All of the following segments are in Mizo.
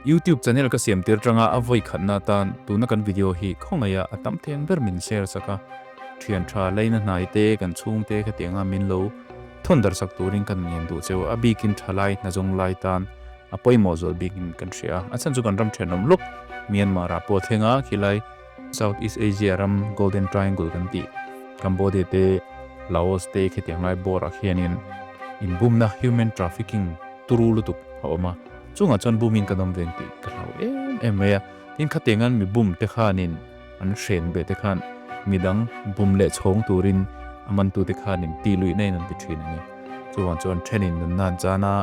YouTube channel ka siam tir tanga a vawi khatna atan tuna kan video hi khawngaiha a tam theng ber min share sak a, thian tha laina hnai te kan chhungte khatianga min lo thawn darh sak turin kan ngen duh cheu a bikin thalai hnazawng lai tan a pawimawh zual bikin kan hria a, a chhan chu kan ram thenawm lawk Myanmar ah pawh a thleng a khilai South East Asia ram Golden Triangle kan tih Cambodia te Laos te khitiang lai bawrah khianin inbumna human trafficking turu lutuk a awm a. Chungah chuan bumin kan awm veng tih ka hlau em em mai a, tin khatiangan mi bum te khanin an hren ve te khan midang bum leh chhawng turin a mantu te khanin tih luihna in an ti thin a ni. Chuvang chuan thenin nunna an chan a,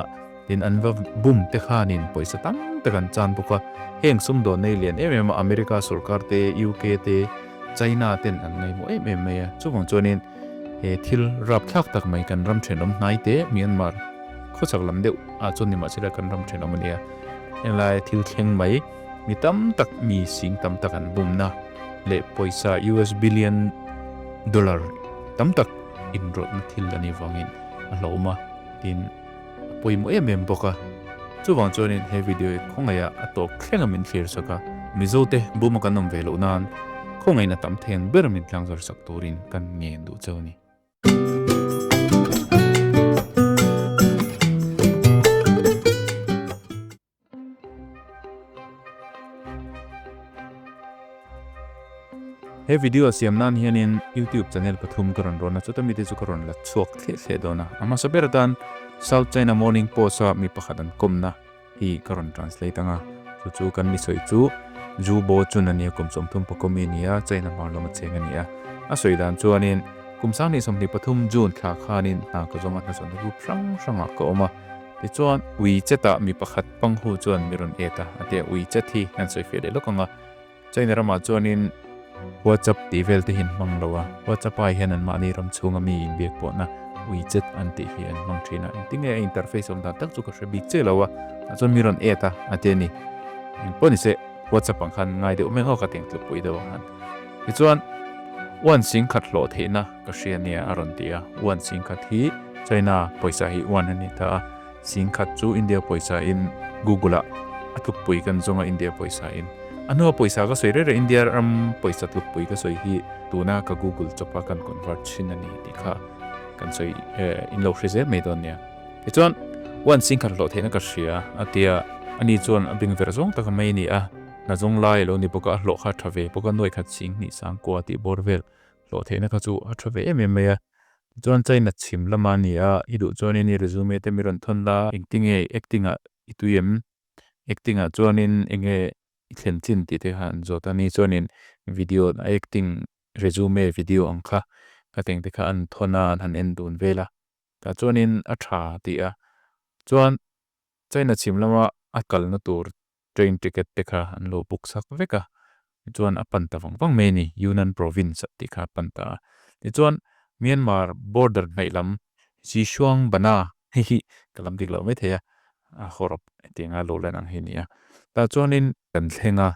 tin an va bum te khanin pawisa tam tak an chan bawk a, heng sumdawn nei lian em em a America sorkar te, UK te, China ten an ngaihmawh em em mai a, chuvang chuanin he thil rapthlak tak mai kan ram thenawm hnai te Myanmar khawchhak lam deuh ah chuan nimahsela kan ram thenawm a nia, helai thil thleng mai mi tam tak mi sing tam tak an bumna leh pawisa US billion dollar tam tak inrawlhna thil a nih vangin a hlauhawm a tin a pawimawh em em bawk a, chuvang chuanin he video hi khawngaih ah a tawp thleng a min thlir sak a, Mizo te buma kan awm ve loh nan khawngaihna tam theng ber min tlangzar sak turin kan ngen duh cheu a ni. He video siam nan hianin YouTube channel pathum ka rawn rawn a, chuta mite chu ka rawn la chhuak thleh thleh dawn a. A hmasa ber atan South China Morning Post a mi pakhat an kawmna hi ka rawn translate ang a, chu chu kan mi sawi chu Zhu Bo Chun a nia, kum 30 pakawmi a ni a, China hmar lama cheng a ni a. A sawi dan chuanin kum 2023 June thla khanin hna ka zawng a, hnazawnna group hrang hrangah ka awm a. Tichuan, WeChat-ah mi pakhat panghu chuan mi rawn et a, a ti a, WeChat hi an sawi fiah leh lawk ang a. China ramah chuanin WhatsApp tih vel te hi an hmang lo a, WhatsApp ai hian anmahni ram chhunga mi inbiak pawhna WeChat an tih hi an hmang thin a. Engtin nge a interface awm dan tak chu ka hre bik che lo a, tah chuan mi rawn et a, a ti a ni. Engpawh ni se, WhatsApp ang khan ngai deuh mai ngawk a tiang tlukpui deuh ang khan. Tichuan, uan singkhat hlawh theihna ka hria nia a rawn ti a, uan singkhat hi China pawisa hi uan a ni ta a, singkhat chu India pawisa in Google ah a tlukpui kan zawng a India pawisa in. A hnua pawisa ka sawi reng reng India ram pawisa tlukpui ka sawi hi tuna ka Google chawp a kan convert thin a ni tih kha kan sawi in lo hre zel mai dawn nia. Tichuan uan singkhat hlawh theihna ka hria a ti a, ani chuan a bing ver zawng tak mai a ni a, hna zawng lai a lo ni bawk a, a hlawh kha a tha ve bawk a, nuaikhat sing hnih sang kua tih bawr vel hlawh theihna kha chu a tha ve em em mai a. Tichuan China chhim lama a ni a, i duh chuanin i resume te mi rawn thawn la, engtinge acting ah i tui em? Acting ah chuanin enge i thlen chin tih te kha an zawt a ni. Chuanin video a acting resume video ang kha ka teng te kha an thawn a, an han en dun vel a. Tah chuanin a tha tih a. Chuan China chhim lama a kalna tur train ticket te kha an lo book sak vek a, tichuan a pan ta vang vang mai a ni, Yunnan province ah tih kha a pan ta a. Tichuan Myanmar border hnaih lam Xishuangbana hei hi ka lam dik loh mai thei a, a hawrawp hetiang a lo lan ang hi a ni a. Tah chuanin kan thleng a,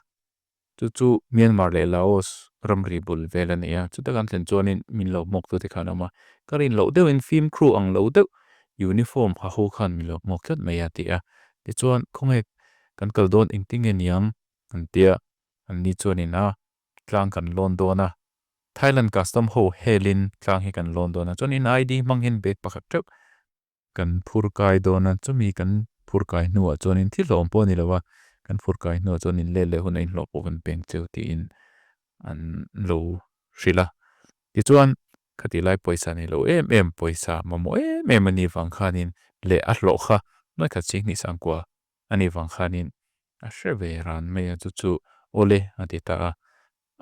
chu chu Myanmar leh Laos ramri bul vel a ni a, chuta kan thlen chuanin min lo hmawk tu te khan a awm a, ka rin loh deuhin fimkhru ang lo deuh uniform ha ho khan min lo hmawk tlat mai a ti a. Tichuan khawnge kan kal dawn engtin nge niang an tia, an ni chuanin a tlang kan lawn dawn a, Thailand custom ho helin tlang hi kan lawn dawn a, chuanin ID hmang hian bag pakhat teuh kan phur kai dawn a, chumi kan phur kai hnuah chuanin thil hlawhawm pawh a ni lo a, kan phur kai hnuah chuanin let leh hun a inhlawh pawh kan peng cheu tiin an lo hrilh a. Tichuan khati lai pawisa nei lo em em pawisa mamawh em em a nih vang khanin leh a hlawh kha nuai khat ching hnih sang kua a nih vang khanin a hre ve ran mai a chu chu awle a ti ta a.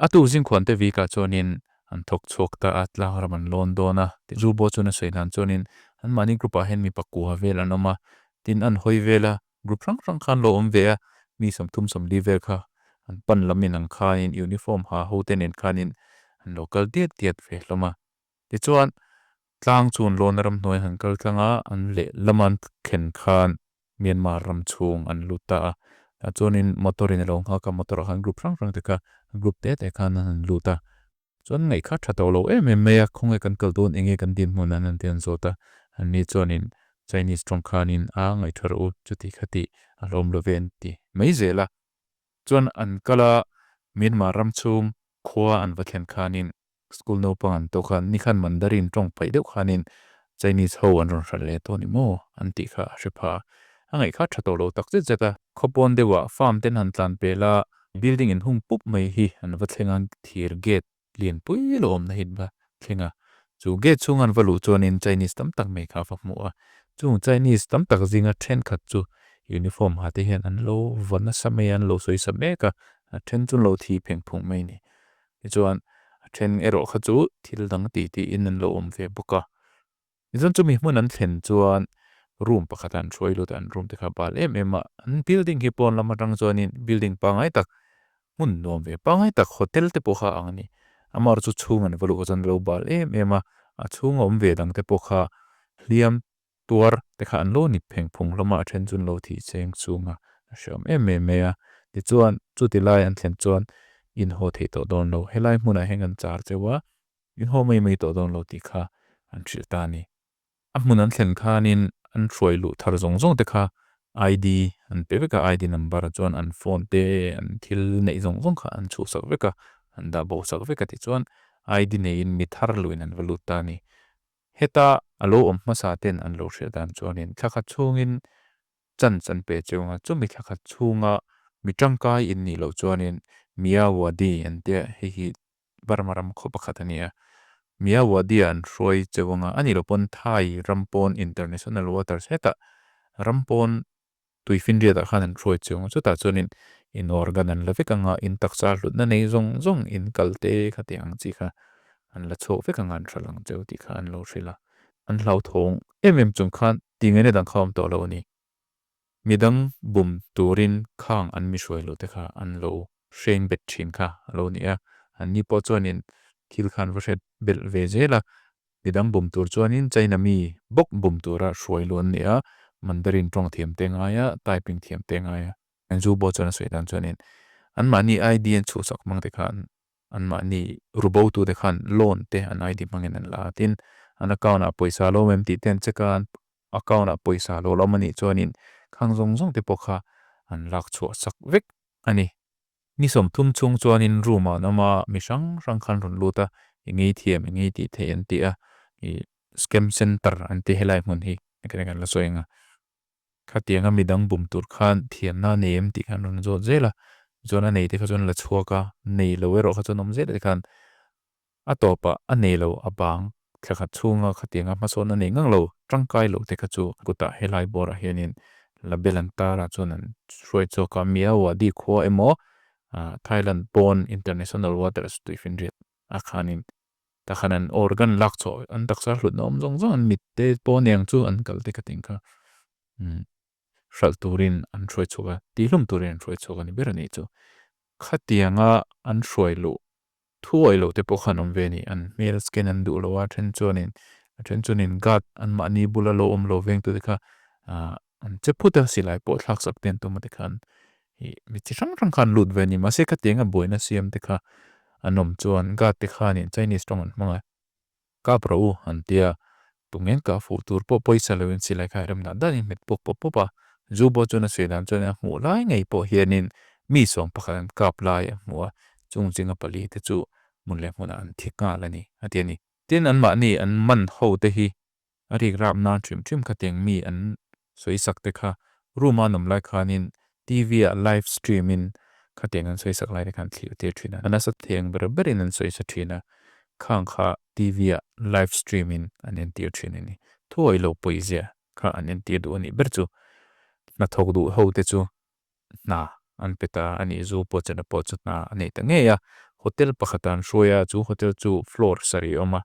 A tu zingkhuan te vikah chuanin an thawk chhuak ta a, tlang ram an lawn dawn a, zu pawh chuan a sawi dan chuanin anmahni group ah hian mi pakua vel an awm a, tin an hawi vel a, group hrang hrang khan lo awm ve a, mi 30 40 vel kha an pan lamin an khanin uniform ha ho te nen khanin an lo kal diat diat ve hlawm a. Tichuan tlang chu an lawn a ramhnuai an han kal tlang a, an lehlam an thlen khan Myanmar ram chhung an lut ta a, tah chuanin motor in a lo nghak a, motor ah khan group hrang hrang te kha group te te khan an han lut a, chuan ngaih kha tha tawh lo em em mai a, khawnge kan kal dawn enge kan dinhmun an han ti an zawt a, an ni chuanin. Chinese tong khanin a ngai thar u chuti khati a lom lo ven ti mai zela. Chuan an kala Myanmar ram chung khua an vathen khanin school naupang an to khan nikhan Mandarin tong pai deuh khanin Chinese ho an ron hral le to ni mo an ti kha a hre pha. A ngai kha tha to lo tak zet zet a. Khawpawn deuha farm ten han tlan pela building in hung pup mai hi an va thleng an thir gate lian pui lo awm na hi an va thleng a. Chu gate chhung an va luh chuanin Chinese tam tak mai kha a va hmu a. Chung Chinese tam tak zinga thenkhat chu uniform ha te hian an lo vaw nasa mai a, an lo sawi sa mek a, a then chu an lo thi pheng phung mai a ni. Tichuan a then erawh kha chu thil dang ti tiin an lo awm ve bawk a. Tichuan chumi hmun an thlen chuan room pakhat ah an hruai lut a, an room te kha a bal em em a, an building hi pawn lam atang chuanin building pangngai tak hmun nuam ve pangngai tak hotel te pawh kha ang a ni. Amaherawhchu chhung an va luh chuan an lo bal em em a, a chhung a awm ve dang te pawh kha hliam tuar te kha an lo ni pheng phung hlawm a, a then chu an lo thih cheng chung a, a hreawm em em mai a. Tichuan chuti lai an thlen chuan inhaw theih tawh dawn lo, helai hmunah hian kan char cheu a, inhaw mai mai tawh dawn lo tih kha an hrilh ta a ni. A hmun an thlen khanin an hruai luh thar zawng zawng te kha ID an pe vek a, ID number chuan an phone te an thil neih zawng zawng kha an chhuhsak vek a, an dah bo sak vek a tichuan ID neiin mi thar luhin an va lut ta a ni. Heta a lo awm hmasa ten an lo hriat dan chuanin thla khat chhungin chance an pe cheu ang a, chumi thla khat chhunga mi tangkai in nih loh chuanin Myawaddy an tia hei hi Burma ram khaw pakhat a ni a, Myawaddy ah an hruai cheu ang a, a nih loh pawn Thai ram pawn international waters hetah ram pawn tui finriat ah khan an hruai cheu ang a, chutah chuanin in organ an la vek ang a, in taksa hlutna nei zawng zawng in kal te kha tih ang chi kha an la chhuak vek ang a, an hral ang cheu tih kha an lo hrilh a, an hlauthawng em em chung khan ti ngaihna dang kha a awm tawh lo a ni. Midang bum turin khang an mi hruai loh te kha an lo hreng bet thin kha a lo ni a, an ni pawh chuanin thil kha an va hret belh ve zel a, midang bum tur chuanin China mi bawk bum tura hruai luh an ni a, Mandarin tawng thiam te ngai a, typing thiam te ngai a. Zu pawh chuan a sawi dan chuanin anmahni ID an chhuhsak hmang te khan anmahni rubo tute khan loan te an ID hmangin an la a, tin an account ah pawisa a lo awm em tih te an check a, an account ah pawisa a lo la awm a nih chuanin khang zawng zawng te pawh kha an lak chhuah sak vek a ni. Ni sawmthum chhung chuanin room ah an awm a, mi hrang hrang khan rawn lut a, eng ei thiam eng ei tih theih an ti a, ih scam center an ti helai hmun hi engtin kan la sawi ang a. Khatianga midang bum tur khan thiamna a nei em tih khan rawn zawt zel a, chuan a nei te kha chuan la chhuak a, nei lo erawh kha chuan awm zel te khan a tawpah a nei lo a bang thla khat chhunga khatianga hmasawn a nei ngang lo tangkai lo te kha chu kutah helai bawrah hianin label an tar a chuan an hruai chhuak a, Myawaddy khua emaw Thailand pawn international waters tuifinriat a khanin Takhan an organ lak chhuah an taksa hlutna awm zawng zawng an mit te pawh aniang chu an kal te ka ting kha hralh turin an hruai chhuak a, tihlum turin an hruai chhuak a ni ber a nih chu. Khatianga an hruai luh thuai loh te pawh khan awm ve a ni, an hmel scan an duh lo a, then chuanin a then chuanin guard an mahni bula lo awm lo veng tute kha an che phut a, silai pawh thlak sak te an tum a tikhan ih mi chi hrang hrang khan lut ve a ni, mahse khatianga buaina siam te kha an awm chuan guard te khanin Chinese tawng an hmang a, kap rawh u an ti a, tungen kah fuh tur pawh pawisa loin silai kha remna danin hmet pawp pawp pawp a, zu pawh chuan a sawi dan chuan a hmuh lai ngei pawh hianin mi sawm pakhat an kap lai a hmu a, chung zinga pali te chu hmun leh hmunah an thi nghal a ni a ti a ni. Tin anmahni an man ho te hi A rik rap nan hrim hrim kha tiang mi an sawi sak te kha room a an awm lai khanin TV ah live stream in kha tiang an sawi sak lai te khan thlir tir thin a. A nasa theng ber ber in an sawi sa thin a, khang kha TV ah live stream in an entir thin a ni. Thuawih lo pawizia kha an entir duh a nih ber chu hnathawk duh ho te chu hna an pe ta a nih, zu pawh chana pawh chu hna a nei ta ngei a, hotel pakhat ah an hruai a, chu hotel chu floor sarih a awm a,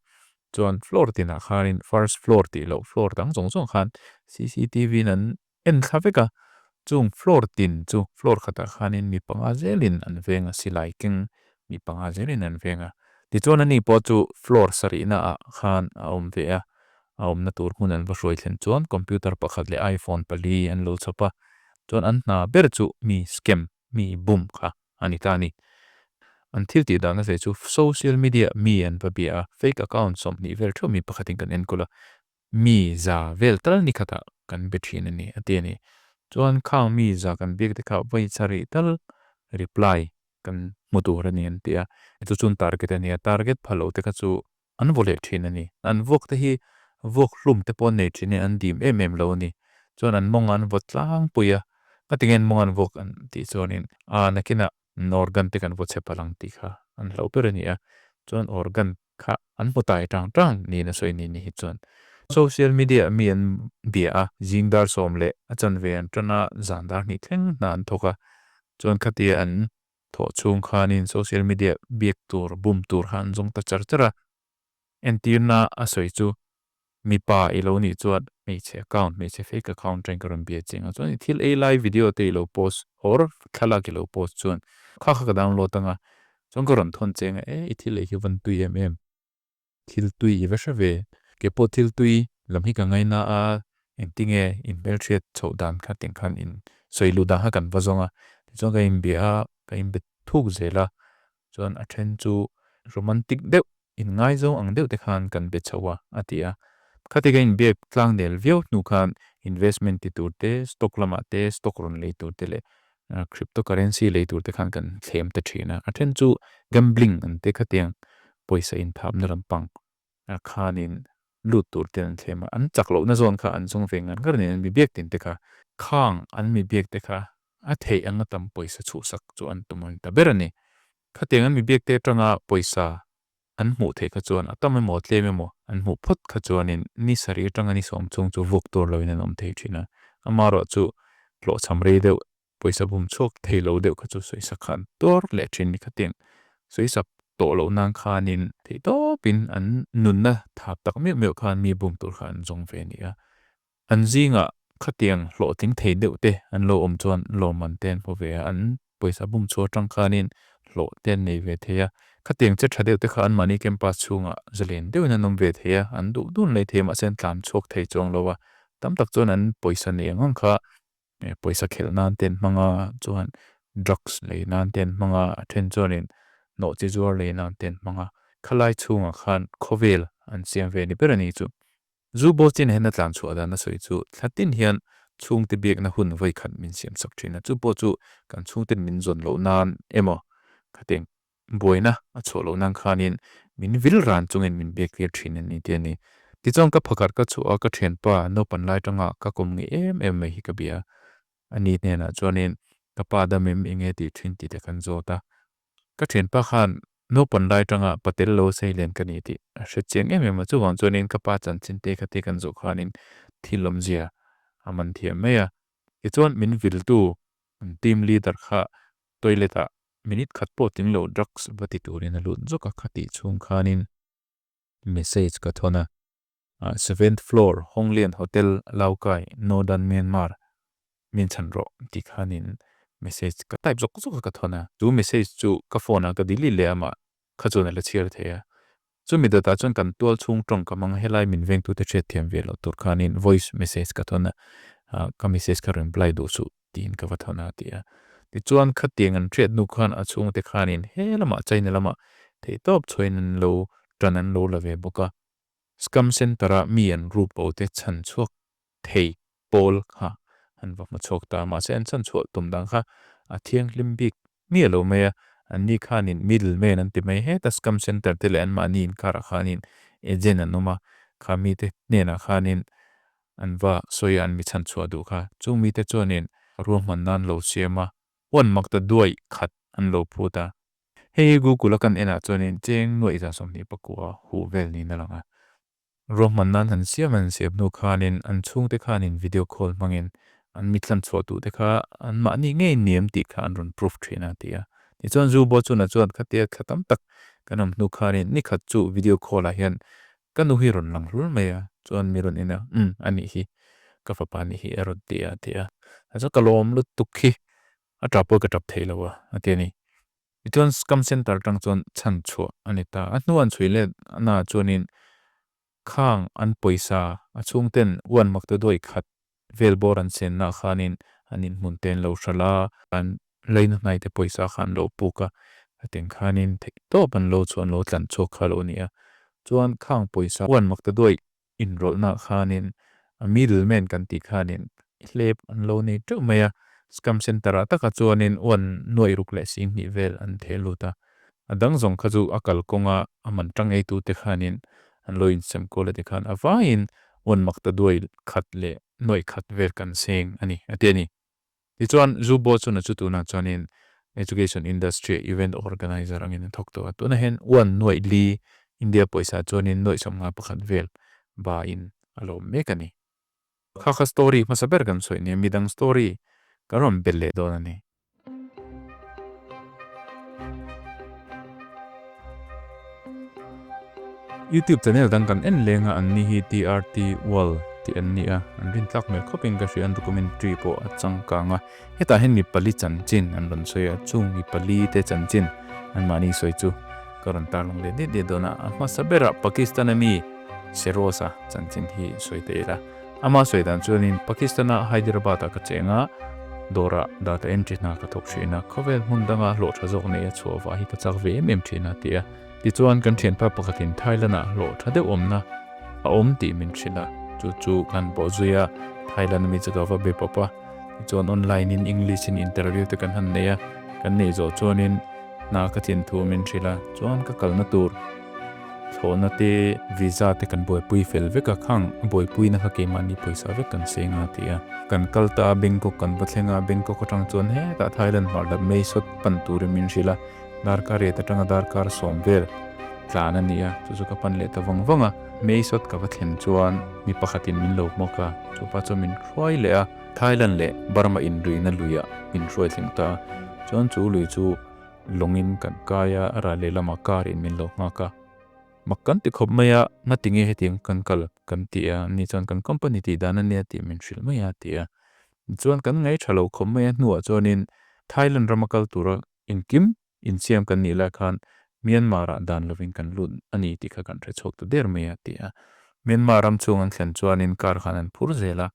chuan floor tinah khanin first floor tih loh floor dang zawng zawng khan cctv in an en thla vek a, chung floor tin chu floor khatah khanin mi panga zelin an veng a, silai keng mi panga zelin an veng a, tichuan ani pawh chu floor sarihna ah khan a awm ve a, a awmna tur hmun an va hruai thlen chuan computer pakhat leh iPhone pali an lo chhawp a, chuan an hna ber chu mi scam, mi bum kha a ni ta a ni. An thil tih dan a sawi chu social media mi an va bia a, fake account 20 vel theuh mi pakhatin kan enkawl a. Mi za vel tal ni kata kan betxin ani ati ani. Tsoan khang mi za kan biek teka vaitsari tal reply kan mutuhurani antia. Ito tsun target ani. Target palo teka tsu anvole txin ani. An vok tehi vok hlum tepo nei txin ani andim emem lau ani. Tsoan an mongan vot lang puia. Katingen mongan vok anti tsoanin. A nakina norgan tekan votsepalang tika. An lau perania. Tsoan organ ka anpotai trang trang ni nasoi ni ni hitsoan. Social media mian bia jingdar somle achanvean trana zandar ni teng naan toka. Tsoan katia an to tsoan kanin social media biek tur, bum tur han zong ta tsar tsara. Entirna asoi tsu mi pa ilo ni tsoan meche account, meche fake account trenkaran bia tsenga. Tsoan ni til a live video te ilo post or khalak ilo post tsoan. Khakak download tanga. Tsoan karon ton tsenga e ithil e hivan tui emem. Til tui ivesave. Kepo til tui lamhika ngay na a entinge in belchiat tsodan kating kan in soiludan hakan vazonga. Tsoan ka in bia, ka in betuk zela. Tsoan achen tsu romantik deo. In ngay zo ang deo tekhan kan betsawa atia. Katika in biek klang del viok nukan investment titurte, stock lamate, stock run leiturte le. Cryptocurrency leiturte kan kan claim ta china. Achen tsu gambling ante katiang poisa in tab nirampang. Kanin luturte an claim. An tsaklo na zoan ka an zong vengan. Karnin mi biek tin teka. Kang an mi biek teka. Athei angatam poisa tsusak tsu an tumun taberani. Katiang an mi biek te tranga poisa an mu te katsuan. Atame mo tleme mo. An mu pot katsuanin nisari tranga nisom tsung tsu vuktur lawin an omte china. Amaro tsu lo tsamrei deo poisa bum tsok te lo deo katsu soisakhan tor le chin ni katiang. Soisak to lo nang kanin te to pin an nunna thap tak miu miu kan mi bum tur khan zong venia. An zi nga katiang lo ting te deo te an lo om tsuan lo man ten po vea an poisa bum tsuo trang kanin lo ten nei ve thea. Katiang tse tradeo te khan mani kempa tsu nga zelen deo na nom ve thea an du dun le thea ma sen tlam tsok te tsong loa. Tam tak tsuan an poisa nei ngang ka poisa khel nan ten manga tsuan drugs le nan ten manga ten tsuanin no tsi tsuar le nan ten manga khalai tsu nga khan kovil an siang ve ni perani tsu. Zu bo tsin hena tlam tsu adana soi tsu tlatin hian tsung te biek na hun vai khat min siam sak trina. Tsu bo tsu kan tsung ten min zon lo nan emo khating boina a tso lo nan khanin min vil ran tsungin min biek lir trina ni tiani. Ti tsong ka phakar ka tsu a ka chen pa no pan lai tanga ka kum ngi em em me hi ka bia. Ani nena tsuanin ka pa da mim inge ti trin ti te kan zo ta. Ka chen pa khan no pan lai tanga patel lo sei len ka ni ti. A she chen em em a tsu wang tsuanin ka pa chan chin te ka te kan zo khanin tilom zia aman thia mea. Ti tsuan min vil tu team leader kha toileta minute khat po ting lo drugs batiturin a lut zo ka khati tsung khanin message ka thona. 7th floor Honglian Hotel Laukai Northern Myanmar min chan ro ti khanin message ka type zok zok ka thona. Tu message chu ka phone ka dili le ama khachona la chiar thea. Chu mi da chon kan tual chung tong ka mang helai min veng tu te che thiam ve lo tur khanin voice message ka thona. Ka message ka reply do su tin ka va thona tia. Ti chuan khat tiang an chet nu khan a chung te khanin he lama chaina lama te top choin lo tranan lo la ve boka. Scam centera mi an rupo te chan chuak thei pol kha an va ma chok ta ma se an chan chuak tum dang kha a thiang limbik mi lo me an ni khanin middleman an ti mai he ta scam center te le an ma nin khara khanin agent an noma kha mi te ne na khanin an va soya an mi chan chua du kha chu mi te chuanin ruam man nan lo siama wan mak ta duai khat an lo phu ta hei Google kan ena chuanin cheng noi za som ni pakua hu vel ni na langa ruam man nan han siam an siam nu khanin an chung te khanin video call mangin an mitlan chua tu te kha an ma ni ngei niam ti kha an ron proof thina tia ti chuan zu bo chu na chuan khatia khatam tak kanam nu khanin ni khat chu video call a hian kanu hi ron lang rul mai a chuan mi ron ina ani hi ka fa pa ni hi erot tia tia a chu kalom lu tuk hi a trapo ka trap theilawa atia ni ti chuan scam center tang chuan chan chu ani ta a hnuan chui le na chuanin khang an poisa a chung ten wan mak te doi khat velbor an sen na khanin anin mun ten lo shala an leina nai te poisa khan lo puka atin khanin thei to pan lo chuan lo tlan chok khalo nia chuan khang poisa wan mak te doi Inrawlh na khanin a middleman kan tih khanin hlep an lo nei teuh mai a. Scam center ah taka chuanin uan nuai ruk leh singhnih vel an theh lut a. A dang zawng kha chu a kalkawnga a man tang eitu te khanin an lo insem kual a ti khan a vaiin uan maktaduai khat leh nuai khat vel kan seng a ni, a ti a ni. Tichuan Zu Bo chuan a chu tunah chuanin Education Industry Event Organizer angin a thawk tawh a. Tunah hian uan nuai li India pawisa chuanin nuai 51 vel ba in a lo awm mek a ni. Kha kha story hmasa ber kan sawi nia, midang story kan rawn belh leh dawn a ni. Youtube channel dang kan en leng a, an ni hi TRT World tih an ni a, an rin tlak hmel khawp in ka hria, an documentary pawh a changkang a, hetah hian mi pali chanchin an rawn sawi a, chung mi pali te chanchin an mahni sawi chu ka rawn tarlang leh diat diat dawn a, a hmasa berah Pakistan ami Serosa chanchin hi sawi ta ila. Ama sawi dan chuanin Pakistan-a Hyderabad-ah ka cheng a, dawrah data entry hna ka thawk thin a, khawvel hmun danga hlawh tha zawk nei a chhuah vah hi ka chak ve em em thin a, ti a. Tichuan kan thianpa pakhatin Thailand-ah hlawh tha deuh awmna a awm tih min hrilh a, chu chu kan bawh zui a, Thailand ami chu ka va be pawp a, tichuan online-in English-in interview te kan han nei a, kan neih zawh chuanin hna ka thin thu min hrilh a, chuan ka kalna tur. Thlawhna te, visa te kan buaipui fel vek a, khang buaipuina kha keimahni pawisa vek kan seng a ti a. Kan kal ta a, Bangkok kan va thleng a, Bangkok atang chuan hetah Thailand hmar lam Mae Sot pan turin min hrilh a, darkar riat atanga darkar sawm vel tlan a ni a, chu chu ka pan leh ta vang vang a. Mae Sot ka va thlen chuan mi pakhatin min lo hmawk a, chupa chuan min hruai leh a, Thailand leh Burma inruina luiah min hruai thleng ta a, chuan chu lui chu Lawngin kan kai a, a ral lehlamah car in min lo nghak a. Mak kan ti khawp mai a, ngati nge hetiang kan kal kan ti a, ani chuan kan company tih dan a nia tih min hrilh mai a ti a. Tichuan kan ngaih tha lo khawp mai a, hnuah chuanin Thailand rama kal tura engkim insiam kan nih lai khan Myanmar ah dan lovin kan lut a ni tih kha kan hre chhuak ta der mai a ti a. Myanmar ram chhung an thlen chuanin car khan an phur zel a,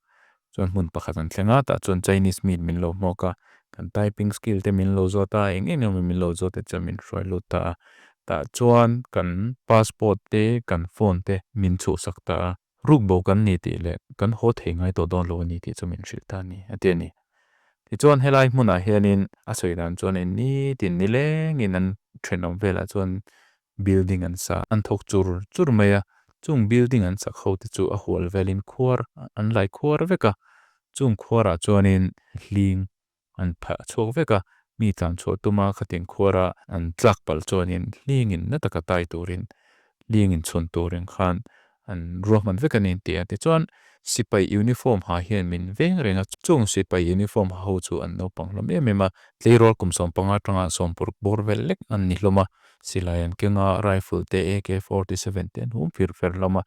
Chuan hmun pakhat an thleng a, tah chuan Chinese mi min lo hmawk a, kan typing skill te min lo zawt a, eng eng emaw min lo zawt te chuan min hruai lut ta a. Tah chuan kan passport te, kan phone te min chhuhsak ta a, rukbo kan ni tih leh kan haw thei ngai tawh dawn lo a ni tih chu min hrilh ta a ni, a ti a ni. Tichuan helai hmunah hianin a sawi dan chuan eng nitin nilengin an thenawm velah chuan building an sa an thawk chur chur mai a, chung building an sak ho te chu a hual velin khuar an lai khuar vek a, chung khuarah chuanin hling an phah chhuak vek a, mi tlan chhuah tuma khatin khuara an tlak palh chuanin hlingin na taka tai turin hlingin chhun turin khan an ruahman vek a ni tih a tichuan sipai uniform ha hian min veng reng a, chung sipai uniform ha ho chu an naupang hlawm em em a, tleirawl kum 15 atanga 60 bawr vel lek an ni hlawm a, silai an keng a, rifle te AK-47 te an hum fir fer hlawm a,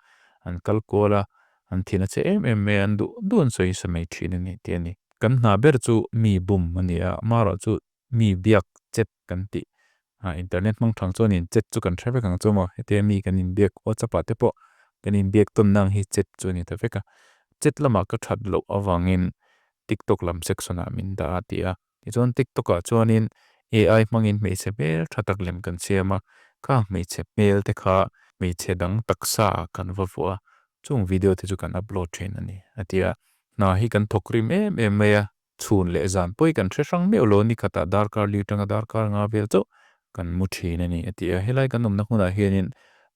an kal kual a, an thin a che em em mai a, an duh duh an sawi sa mai thin a ni tih a ni. Kan hna ber chu mi bum a ni a, amaherawhchu mi biak chat kan tih ah internet hmang thang chuanin chat chu kan hre vek ang chu maw hetia mi kan inbiak whatsapp ah te pawh kan inbiak tawn na ang hi chat chu a ni ta vek a chat lamah ka that loh avangin tiktok lam section ah min dah a ti a tichuan tiktok ah chuanin A_I hmangin hmeichhe hmel tha tak lem kan siam a kha hmeichhe hmel te kha hmeichhe dang taksa ah kan va vuah a chung video te chu kan upload thin a ni a ti a hna hi kan thawk rim em em mai a. Chhun leh zan pawh hi kan hre hrang meuh lo, nikhatah darkar li atanga darkar nga vel chauh kan mu thin a ni a ti a. Helai kan awmna hmunah hianin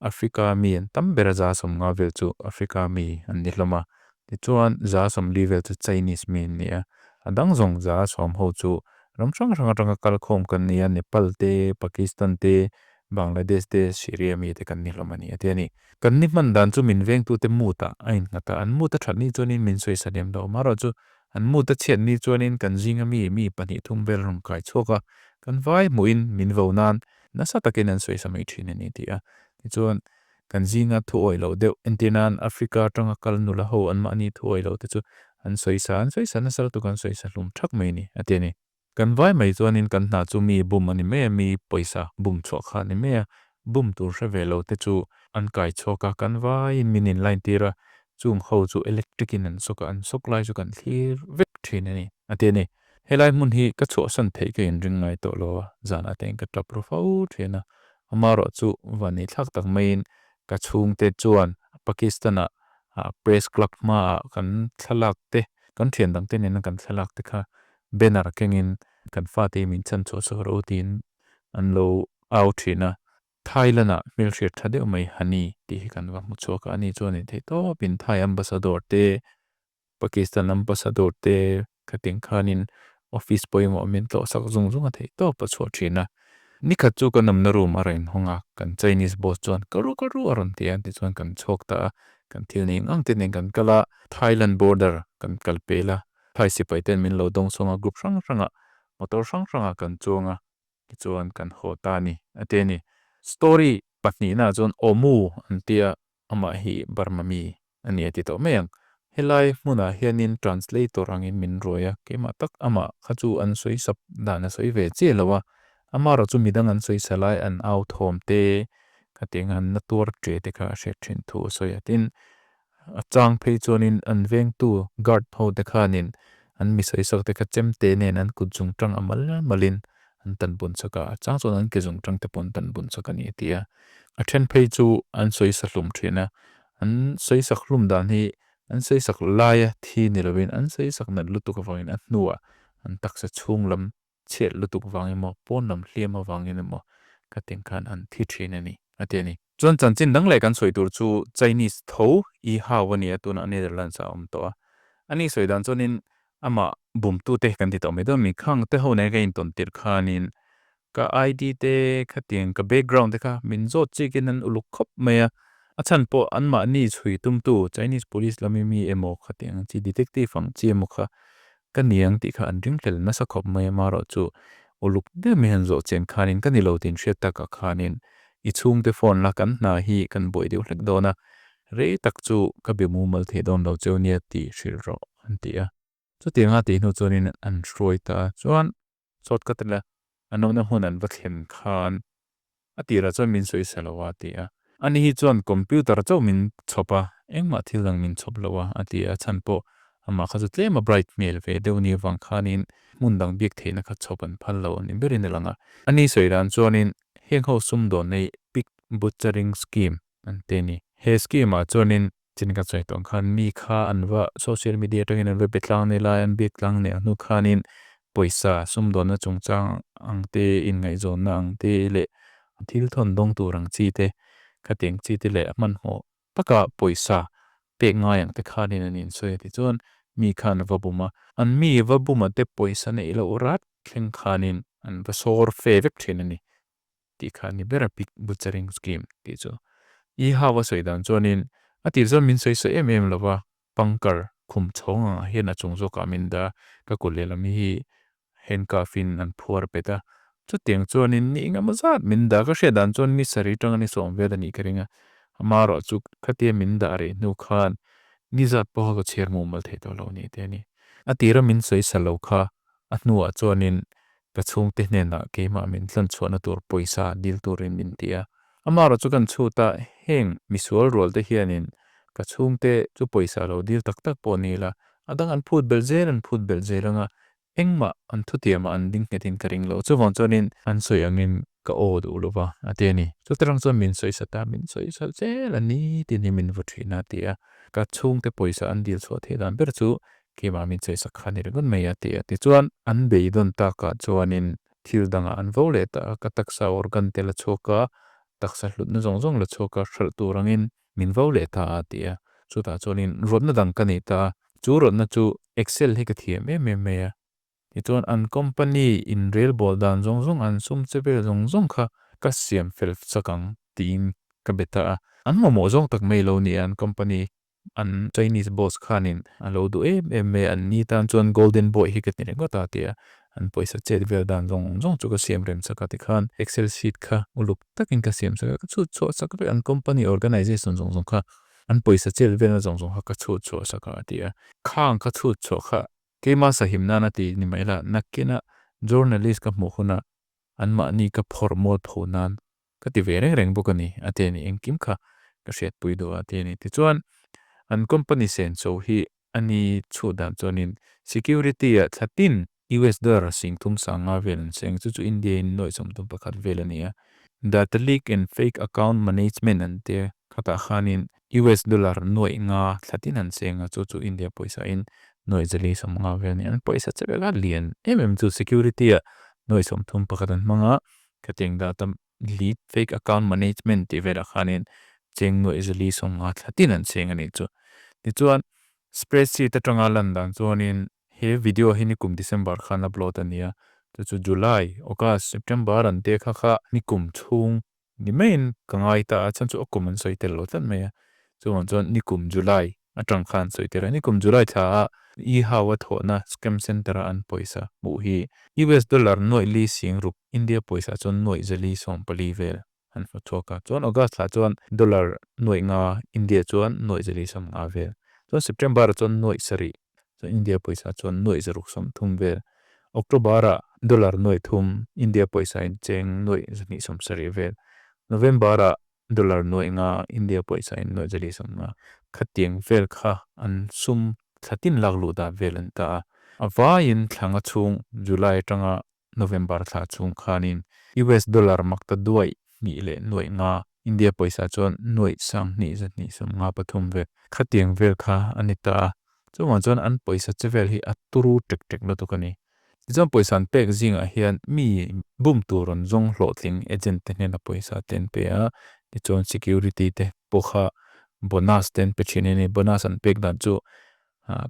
Africa mi an tam ber a, 50 vel chu Africa mi an ni hlawm a, tichuan 40 vel chu Chinese mi an ni a, a dang zawng 10 ho chu ram hrang hrang atanga kalkhawm kan ni a, Nepal te, Pakistan te, Bangladesh te, Syria mi te kan ni hlawm a ni a ti a ni. Kan ni hman dan chu min vengtute mood-ah a innghat a, an mood a that ni chuanin min sawi lem lo, amaherawhchu An mut a chhiat ni chuanin kan zinga mi mi pahnih thum vel rawn kai chhuak a, kan vai hmuhin min vo nan nasa takin an sawi sa mai thin a ni tih a. Tichuan, kan zinga thu awih loh deuh entir nan Africa atanga kal nula ho an mahni thu awih loh te chu an sawi sa, an sawi sa nasa lutuk an sawi sa hlum thak mai a ni, a ti a ni. Kan vai mai chuanin kan hna chu mi bum a ni mai a, mi pawisa bum chhuah kha a ni mai a, bum tur hre ve lo te chu an kai chhuak a, kan vaiin min inline tir a, chung ho chu electric in an sawk a, an sawk lai chu kan thlir vek thin a ni, a ti a ni. Helai hmun hi ka chhuahsan theih ka inring ngai tawh lo a, zanah te in ka tap ru fo thin a, amaherawhchu vanneithlak tak maiin ka chhungte chuan Pakistan-ah. Press club ma kan thalak te, kan thiandang te nena kan thalak te kha banner kengin kan fate min chan chua sahar utin an lo au trina. Thailand a milsir thadeu mai hani tihikan vahmutsua ka ani chua ni te topin Thai ambassador te, Pakistan ambassador te, katingkanin office boy mo min to sak zung zunga te topa chua trina. Nikatsu ka namnaru marain honga kan Chinese boss chuan karu karu aron tian ti chuan kan chok ta kan tilning ang tinen kan kala Thailand border kan kalpela. Thai sipaiten min lo dong songa gup rang ranga, motor rang ranga kan chunga ti chuan kan hotani. Ateni, story patni na chun omu antia ama hi barmami ani atito meang. Helai muna hianin translator angin min roya kema tak ama khaju an sui sap dana sui ve tse lawa. Ama razu midang an sui salai an au thom te katingan natuar tse te ka ashe chen thu soyatin. Atang pe chuanin an veng tu guard ho dekanin an misai sak te ka chem te nen an kujung trang amal malin an tan bun saka. Atang chuan an kujung trang te pon tan bun saka ni atia. Aten pe chu an sui saklum trina. An sui saklum dan hi an sui sak laya thi nilovin an sui sak nat lutuk vangin at nua. An taksa chung lam tse lutuk vangin mo pon lam liam vangin mo katingkan an thi trina ni ateni. Chuan chan chin dang lai kan sui tur chu Chinese tho i hawa ni atuna Netherlands a om toa. Ani sui dan chuanin ama bum tu te kan tito medo mi khang te ho nega in ton tir khanin. Ka ID te kating ka background te ka min zo chikinan uluk khop mea. Achan po an ma ni sui tum tu Chinese police lami mi emo kating chi detective ang chi emo kha. Ka niang ti kha an ringtel nasa khop mea ma ro chu uluk de mehen zo chen khanin ka nilo tin sieta ka khanin. I chung te phone la kan na hi kan boi diu lek dona. Rei tak chu ka bimu mal the don lo cheu nia ti shil ro antia. Chu ti nga ti nu chuanin an shroi ta chuan sot katila anona hunan vathen khan. Atira chuan min sui selawa tia. Ani hi chuan computer chau min chopa. Engma thilang min chop lawa atia chanpo. Ama khazu tle ma bright mail ve deu ni wang khanin mundang biek the na kha chopan phal lawa ni berin langa. Ani sui ran chuanin heng ho sum do nei pig butchering scheme anteni. He scheme a chuanin chin ka choi tong khan mi kha anwa social media tangin anwa betlang ne la an betlang ne anu khanin poisa sum do na chung chang ang te in ngai zon na ang te le thil thon dong tu rang chi te khating chi te le man ho taka poisa pe ngai ang te khanin anin sui ti chuan mi khan vabuma an mi vabuma te poisa ne ilo urat thleng khanin an vasor fe vek thin ani ti khani bera pig butchering scheme ti chu i hawa sui dan chuanin atir zon min sui sui em em lawa pangkar khum chonga hena chung zo ka min da ka kulela mi hi hen ka fin an phuar peta chu tiang chuanin ni inga mazat min da ka she dan chuan ni sari tang ani som ve da ni kharinga amaro chu khatia min da re nu khan ni zat po ka cher mu mal the to lo ni te ni atira min sui salo kha atnuwa chuanin ka chung te hne na ke ma min tlan chuan atur poisa dil turin min tia amaro chu kan chu ta heng misual rol te hianin ka chung te chu poisa lo dil tak tak po ni la adang an phut belzel an phut belzel anga engma an thutia ma an ding ngetin karing lo chu wang chuanin an sui angin ka o du luwa ateni chu terang chuan min sui sata min sui sal zel ani tini min vuthina tia ka chung te poisa an dil chu the dan ber chu ke ma min sui sak khani ringon mai atia ti chuan an beidon ta ka chuanin thil danga an vo le ta ka taksa organ te la choka taksa hlut na zong zong la choka thal turangin min vo le ta atia chu ta chuanin rot na dang ka ni ta chu rot na chu excel hi ka thia me me me ya ti chuan an company in rail ball dan zong zong an sum chepel zong zong kha ka siam fel sakang tin ka beta an mo mo zong tak mai lo ni an company an Chinese boss khanin an lo du em em me an ni tan chuan golden boy hi ka ni ringawt atia an poisa chet vel dan zong zong chu ka siam rem saka ti khan excel sheet kha uluk takin ka siam saka ka chu chu saka an company organization zong zong kha an poisa chet vel zong zong kha ka chu chu saka atia khang ka chu chu kha ke ma sahim na na ti ni mai la nakina journalist ka mu huna an ma ni ka phormol phonan ka ti ve reng reng bawk ani ateni engkim kha ka hriat pui du ateni ti chuan an company sen so hi ani chu dan chuanin security a thatin US dollar sing thum sanga vel seng chu chu India in noi som tum pakhat vel ania data leak and fake account management an te. Khatah khanin US dollar nuaih nga thlatin an cheng a, chu chu India pawisa in nuaih zali 50 vel a ni. An pawisa che vel a lian em em chu security ah nuaih 31 an hmang a, khatiang data lead fake account management tih velah khanin cheng nuaih 450 thlatin an cheng a ni chu. Tichuan spreadsheet atanga lan dan chuanin he video hi nikum December khan upload a ni a, chu chu July, August, September an te kha kha nikum chhung ni maiin ka ngai ta a, chhan chu a kum an sawi tel lo tlat mai a. Chuvang chuan nikum July atang khan sawi tel a, nikum July thla a i hau a thawhna scam center a an pawisa hmuh hi US dollar nuaih li sing ruk India pawisa chuan nuaih 440 vel an hmu chhuak a. Chuan August thla chuan dollar 500 India chuan nuaih 450 vel. Chuan September ah chuan 700 chuan India pawisa chuan nuaih 630 vel. October ah dollar 300 India pawisa in cheng nuaih 270 vel. November ah dollar 500 India pawisa in nuaih 450. Khatiang vel kha an sum thlatin lak luh dan vel an ta a. A vaiin thla nga chhung July atanga November thla chhung khanin US dollar makta duaih hnih leh nuaih nga, India pawisa chuan nuaih sang hnih zahnih 53 vel. Khatiang vel kha a ni ta a. Chuvang chuan an pawisa che vel hi a turu tek tek lutuk a ni. Tichuan pawisa an pek zingah hian mi bum tur an zawng hlawhtling agent te hnena pawisa te an pe a, tichuan security te pawh kha bonus te an pe thin a ni. Bonus an pek dan chu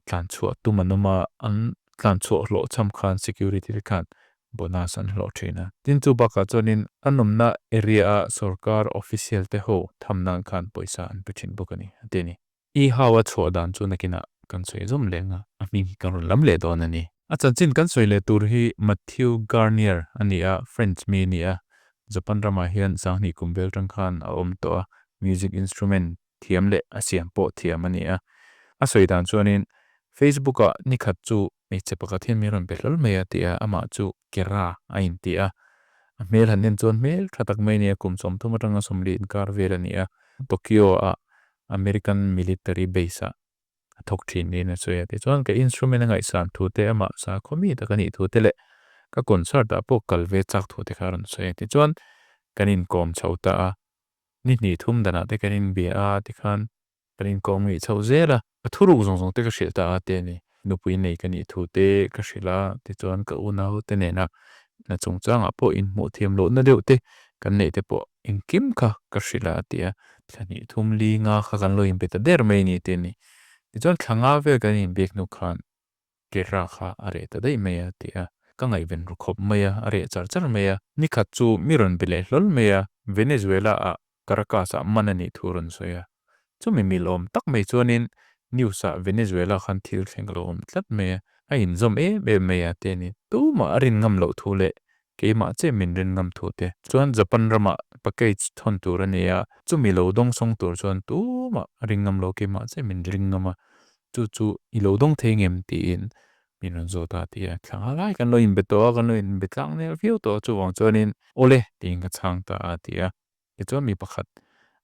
tlan chhuah tum an awm a, an tlan chhuah hlawh cham khan security te khan bonus an hlawh thin a. Tin chu bakah chuanin an awmna area a sorkar official te ho tham nan khan pawisa an pe thin bawk a ni a ti a ni. I hau a chhuah dan chu nakinah kan sawi zawm leh ang a, a hming hi kan rawn lam leh dawn a ni. A chanchin kan sawi leh tur hi Mathieu Garnier a ni a, French mi a ni a, Japan ramah hian 2000 kum vel tang khan a awm tawh a, music instrument thiam leh a siam pawh thiam a ni a. A sawi dan chuanin Facebook ah nikhat chu hmeichhe pakhat hian min rawn be hlawl mai a ti a, amah chu Kera a inti a. A hmel han en chuan hmel tha tak mai a ni a, kum 30 atanga 40 inkar vel a ni a. Tokyo ah American military base ah a thawk thin niin a sawi a. Tichuan ka instrument a ngaihsan thu te, amah sakhaw mi tak a nih thu te leh ka concert ah pawh kal ve chak thu te kha a rawn sawi a. Tichuan kan inkawm chho ta a. Ni hnih thum danah te kan inbia a, tikhan kan inkawm ngei chho zel a. Ka thuruk zawng zawng te ka hrilh ta a te a ni. Nupui nei ka nih thu te ka hrilh a, tichuan ka unau te nena hna chungchangah pawh inhmuh thiam lohna deuh te kan neih te pawh engkim kha ka hrilh a a ti a. Thla hnih thum li nga kha kan lo inbe ta der mai a ni te a ni. Tichuan thla nga vel kan inbiak hnu khan Kera kha a reh ta daih mai a ti a, ka ngaihven ru khawp mai a, a reh char char mai a. Nikhat chu mi rawn be leh hlawl mai a, Venezuela ah Caracas ah man a nih thu rawn sawi a. Chumi mil awm tak mai chuanin news ah Venezuela khan thil thleng a lo awm tlat mai a, a inzawm em em mai a ti a ni. Tumah a rin ngam loh thu leh keimah che min rin ngam thu te. Chuan Japan ramah package thawn tur a ni a, chumi lo dawng sawng tur chuan tumah a ring ngam lo keimah che min ring ngam a, chu chu i lo dawng thei ngem tiin min rawn zawt a ti a. Thla nga lai kan lo inbe tawh a, kan lo inbe tlang nel viau tawh a, chuvang chuanin awle tiin ka chhang ta a ti a. Tichuan mi pakhat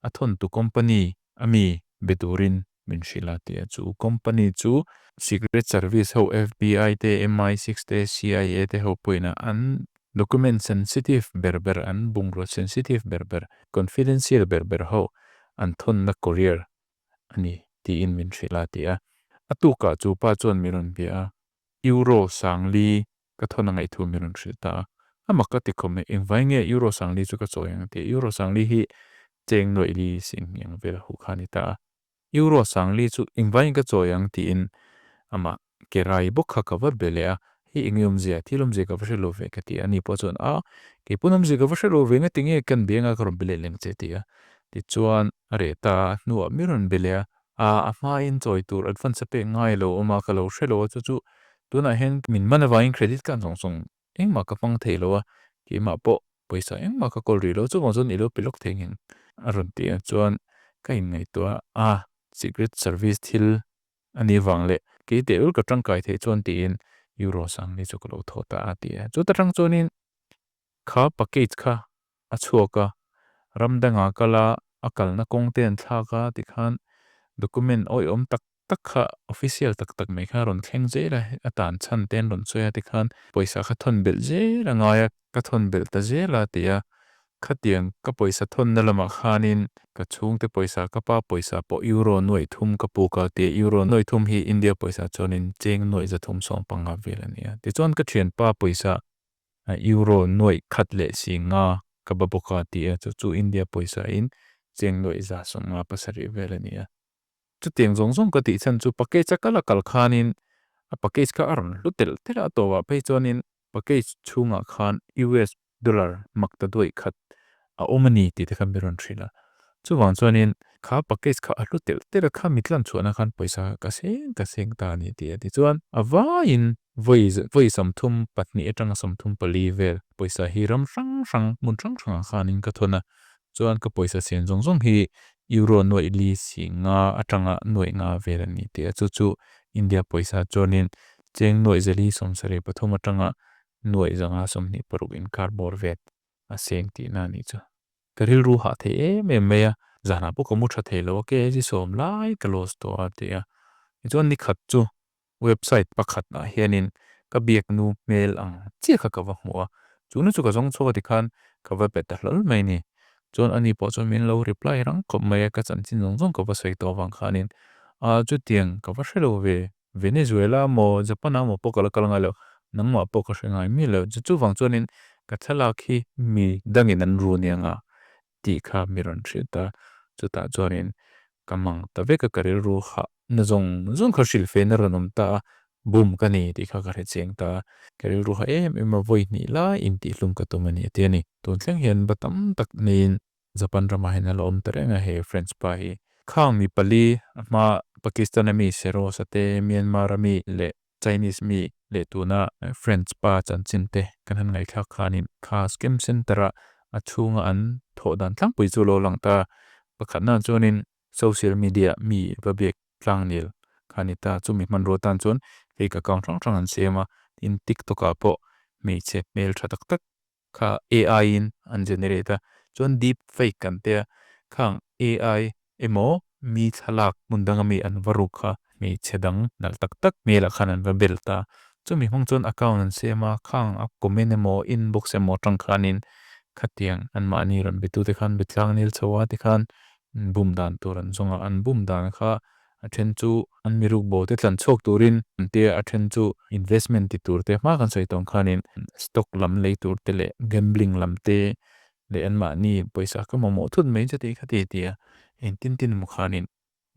a thawntu company a mi be turin min hrilh a ti a. Chu company chu Secret Service ho FBI te, MI6 te, CIA te ho pawhin an document sensitive ber ber, an bungrua sensitive ber ber, confidential ber ber ho an thawnna courier a ni tiin min hrilh a ti a. A tukah chu pa chuan min rawn bia a, Euro 4000 ka thawn a ngaihthu min rawn hrilh ta a. A mak ka ti khawm e, engvai nge Euro 4000 chu ka chawi ang a ti a. Euro 4000 hi cheng nuaih li sing ang vel huh kha a ni ta a. Euro 4000 chu engvaiin ka chawi ang tiin amah Kerai bawk kha ka va be leh a, hei eng nge awmzia, thil awmzia ka va hre lo ve ka ti a, ani pawh chuan a, kei pawn awmzia ka va hre lo ve nga tinge kan be anga ka rawn be leh leng che ti a. Tichuan a reh ta a, hnuah mi rawn be leh a, a a hmain chawi tur advance a pek ngai lo awm a, ka lo hre lo a, chu chu tunah hian min man avangin credit card zawng zawng engmah ka hmang thei lo a, keimah pawh pawisa engmah ka kawl rih lo, chuvang chuan i lo pe lawk thei ngeng a rawn ti a, chuan ka inngaihtuah a, secret service thil A ni vang leh kei teh ul ka tangkai theih chuan tiin Euro 4000 chu ka lo thaw ta a ti a. Chuta tang chuanin kha package kha a chhuak a, ram dangah kal a, a kalna kawng te an thlak a tikhan document awihawm tak tak kha official tak tak mai kha a rawn thleng zel a, a tan chhan te an rawn sawi a tikhan pawisa kha thawn belh zel a ngai a, ka thawn belh ta zel a ti a. Khatiang ka pawisa thawnna lamah khanin. Ka chhungte pawisa, ka pa pawisa pawh euro nuaih thum ka puk a tia, euro nuaih thum hi India pawisa chuanin cheng nuaih zathum sawmpanga vel a nia. Tichuan ka thianpa pawisa euro nuaih khat leh si nga ka ba bawk a tia, chu chu India pawisa in cheng nuaih za sawmnga pasarih vel a nia. Chutiang zawng zawng ka tih chhan chu package a kal a kal khanin a package kha a rawn hlu telh telh a tawh ah phei chuanin package chhungah khan US dollar mak ta duaih khat a awm a ni tih te kha mi rawn hrilh a. Chuvang chuanin kha package kha a hlu telh telh a, kha mi tlan chhuahna khan pawisa ka seng ka seng ta a ni tih a ti. Chuan a vaiin vawi vawi 32 atanga 34 vel pawisa hi ram hrang hrang hmun hrang hrangah khanin ka thawn a. Chuan ka pawisa siam zawng zawng hi euro nuaih li si nga atanga nuaih nga vel a ni tih a. Chu chu India pawisa chuanin cheng nuaih zali 73 atanga nuaih 526 inkar bawr vel a seng tihna a nih chu. Ka rilru hah thei em em mai a, zanah pawh ka mu tha thei lo a, ke hi sawm lai ka lost tawh a ti a. Tichuan nikhat chu website pakhatah hianin ka biaknu hmel ang chiah kha ka va hmu a, chu nu chu ka zawng chhuak a tikhan ka va pe ta hlawl mai a ni. Chuan ani pawh chuan min lo reply rang khawp mai a, ka chanchin zawng zawng ka va sawi tawh avang khanin ah chutiang ka va hre lo ve, Venezuela maw Japan ah maw pawh ka la kal ngai lo, nangmah pawh ka hre ngai miah lo. Chu chuvang chuanin ka thlalak hi mi dangin an ru nia nga tih kha mi rawn hrilh ta. Chutah chuanin ka mang ta vek a, ka rilru hah na zawng zawng kha hrilh fe na rawn awm ta a, bum ka ni tih kha ka hre chiang ta a. Ka rilru hah em em a, vawi hnih lai intihhlum ka tum a ni a ti a ni. Tun thleng hian va tam tak neiin Japan ramah hian a la awm ta reng a he French pa hi. Khang mi pali a hma Pakistan a mi Serosa te, Myanmar a mi leh Chinese mi leh tuna French pa chanchin te kan han ngaihthlak khanin kha scam center a a chhunga an thawh dan tlangpui chu lo lang ta. Pakhatna chuanin social media mi va biak tlangnel kha ni ta. Chumi hmanrua tan chuan fake account hrang hrang an siam a, tin TikTok ah pawh hmeichhe hmel tha tak tak kha AI in an generate a, chuan deep fake kan tia khang AI emaw mi thlalak hmun danga mi an va ruk kha hmeichhe dang nalh tak tak hmelah khan an va bel ta. Chumi hmang chuan account an siam a, khang a comment emaw inbox emaw atang khanin khatiang anmahni rawn betute khan betlang nil chho a tikhan bum dan tur an zawng a, an bum dan kha A then chu an mi rukbo te tlan chhuak turin an ti a, a then chu investment ti tur te hma kan sawi tawng khanin stock lam lei tur te leh gambling lam te leh anmahni pawisa ka mamawh thut mai chuti kha ti ti a, engtin tin emaw khanin